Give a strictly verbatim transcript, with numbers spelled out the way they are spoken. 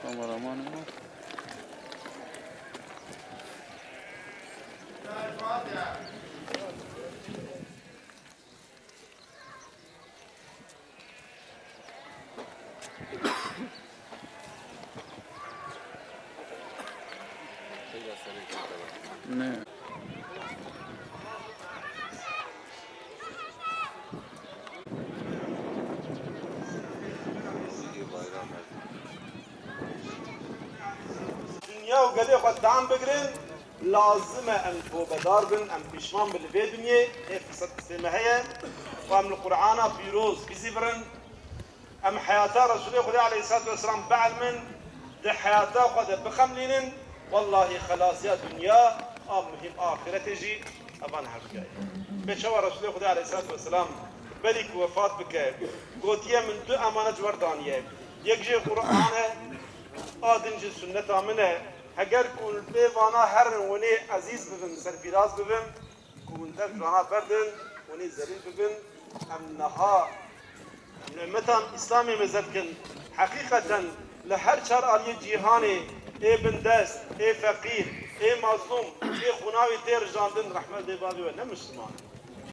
Kameramanê me. Ne. Dinya û gelê xwe tam bigirin, lazim e em tobedar bin, em pîşman bin li vê dinyê, hê firseta me heye, û em li Qur'ana pîroz bizîvirin, em heyata Resûlê Xwedê aleyhisselatu vesselam bielmin, di heyata xwe de bixemlînin, wellahî xelasiya dinya a muhîm a axîretê jî evan hevdî ye. Bê çawa Resûlê Xwedê aleyhisselatu vesselam berî ku wefat bike, gotiye, min du emanet ji we re daniye. Yek jê Qur'an e, a din jî sunneta min e. Heger ku li pê vana herin, hûn ê ezîz bibin, serfîraz bibin, ku hûn dev ji wana berdin, hûn ê zelîl bibin. Em niha, em li ummetan Îslamê mêze dikin. Heqîqeten li her çar aliyê cîhanê ê bindest, ê feqîr, ê mazlûm, ê xûnawî tê rijandin, rehmet lê bavê we ne Misliman in.